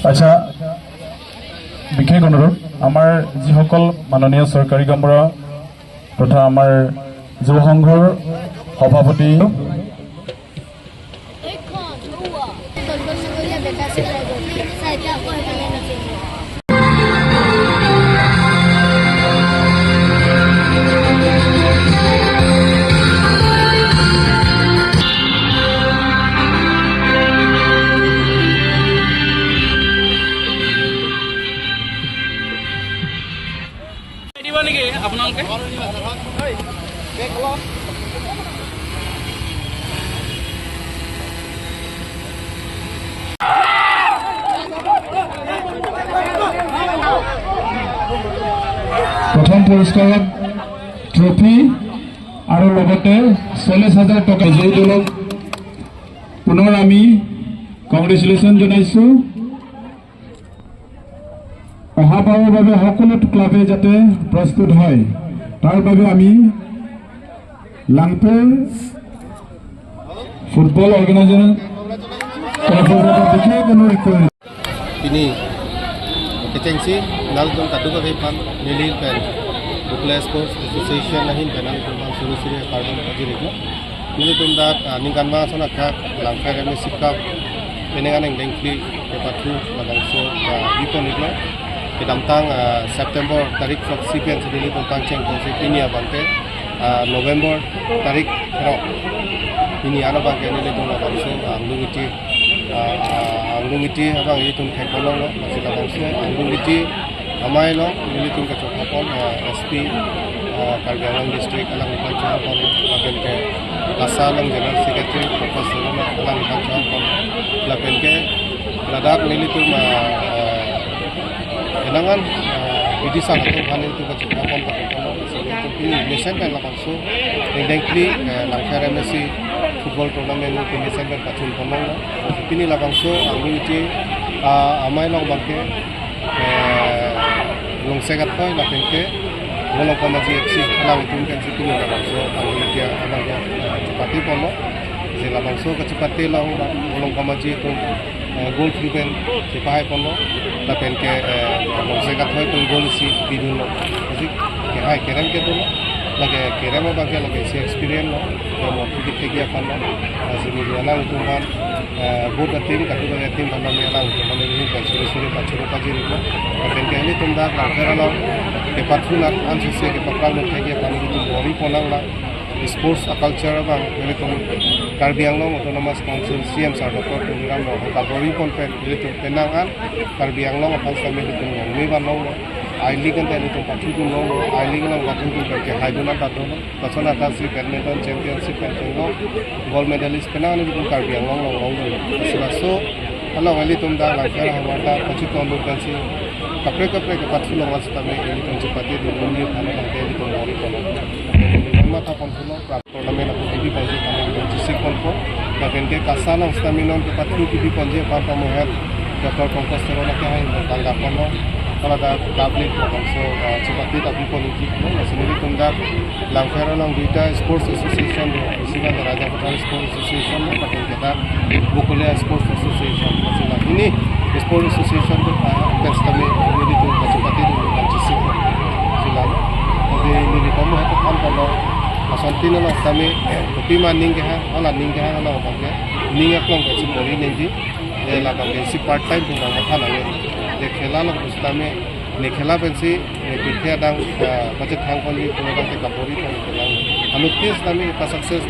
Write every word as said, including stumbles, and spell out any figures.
আচ্ছা, বিশেষ অনুৰোধ, আমাৰ যিসকল মাননীয় চৰকাৰী গাঁওবুঢ়া তথা আমাৰ যুৱ সংঘৰ সভাপতি, দিব নেকি আপোনালোকে? প্ৰথম পুৰস্কাৰত ট্ৰফি আৰু লগতে চল্লিছ হাজাৰ টকা। বিজয়ী দলক পুনৰ আমি কংগ্ৰেচুলেশ্যন জনাইছো। অহাবাৰৰ বাবে সকলো ক্লাবে যাতে প্ৰস্তুত হয়, তাৰ বাবে আমি লাংপেৰ ফুটবল অৰ্গেনাইজেশ্যন তৰফৰ পৰা বিশেষ অনুৰোধ কৰিম। Pini kechengsi nelitum kadokave aphan neli pen Bokule Sports Association ahin pen nelitum aphan suri suri kardom pajirlo. Nelitum dak, ah, ningkan ma ason athak Langpher M A C Cup penang aneng dengkli kepathu labangso, ah, bipon iklo. Kedamtang, ah, September tarik throksi pensi nelitum pangcheng ponsi pini abangke, ah, November tarik throk. Pini ano abangke nelitum labangso, ah, Anglung Iti, ah, ah, Anglung Iti abang itum thekponlonglo, lasi labangso Anglung Iti amei along nelitum kachokha pon, ah, S P, ah, Karbi Anglong District alangphan chokha pon, lapen ke KASA along General Secretary Professor Sirona alangphan chokha pon, lapen ke ladak nelitum, ah, ah, kenangan, ah, bidisar atum aphan nelitum kachokha pon, lapen ke nelitum pini mesen pen labangso dengkli, eh, Langpher M A C football tournament nelitum mesen pen pachun ponlonglo. Pini labangso Anglung Iti, ah, amei along abangke, eh, Longse Gathoi lapen ke Bolong Kamaji F C alangtum pensi pini labangso Anglung Iti abangke, eh, chepate ponlo. Si labangso kachepate along Bolong Kamaji atum, eh, goal three pen chepahai ponlo. Lapen ke, eh, Longse Gathoi atum goal isi pidunlo. Lasi kehai kerem kedunlo. Lake kerem abangke lake isi experience lo. Mo kiki thegi aphan lo. Lasi neli alangtum aphan, eh, both the team, kadokave team aphan neli alangtum aphan neli pen suri suri pachuru pajirlo. Lapen ke nelitum dak Langpher along kepathu nat ansose kepaprang thegi aphan nelitum bor-i ponnang la. Sports a culture abang nelitum Karbi Anglong Autonomous Council C M Sir Doctor Tuliram Ronghang kabor-i pon pen nelitum penang an Karbi Anglong aphan sitame nelitum longme vanlonglo. I-League ante nelitum pathudunlonglo. I-League along pathudun pen kehai dun an ta dolo. Lason athak si badminton championship pen chenglo, gold medalist penang nelitum Karbi Anglong along longlo. Lasi laso along nelitum dak Langpher ahavar ta pachitondun pensi kaprek kaprek kepathu long sitame nelitum chepatedun, neli aphan nelitum bor-i ponlo. Neli matha ponthulo, pra- tournament ako kebi ponji aphan nelitum chesik ponpo. Lapen ke KASA along sitame non kepathu kebi ponji aphan pamoher Doctor Pankaj Teron akehai tangka ponlo. Hala dak public labangso, ah, chepate ta bipon iklo. Lasi nelitum dak Langpher along duita sports association do, isi abang Raja Pathar Sports Association lo, lapen ke dak Bokule Sports Association. Lasi la hini sports association do, ah, pen sitame nelitum kachepatedun kachesik. Lasi la, lasi neli pamoher ta than ponlo. Asontin along sitame, kopi ma ning kehang, hala ning kehang along abangke ning aklong kachipori nangji. Eh, labangke isi part time pu bang matha nangji. Je khela along pu sitame, ne khela pensi, ne pirthe adang, ah, pachethang ponji pu abangke kabor-i pon kelang. Anuttin sitame pa success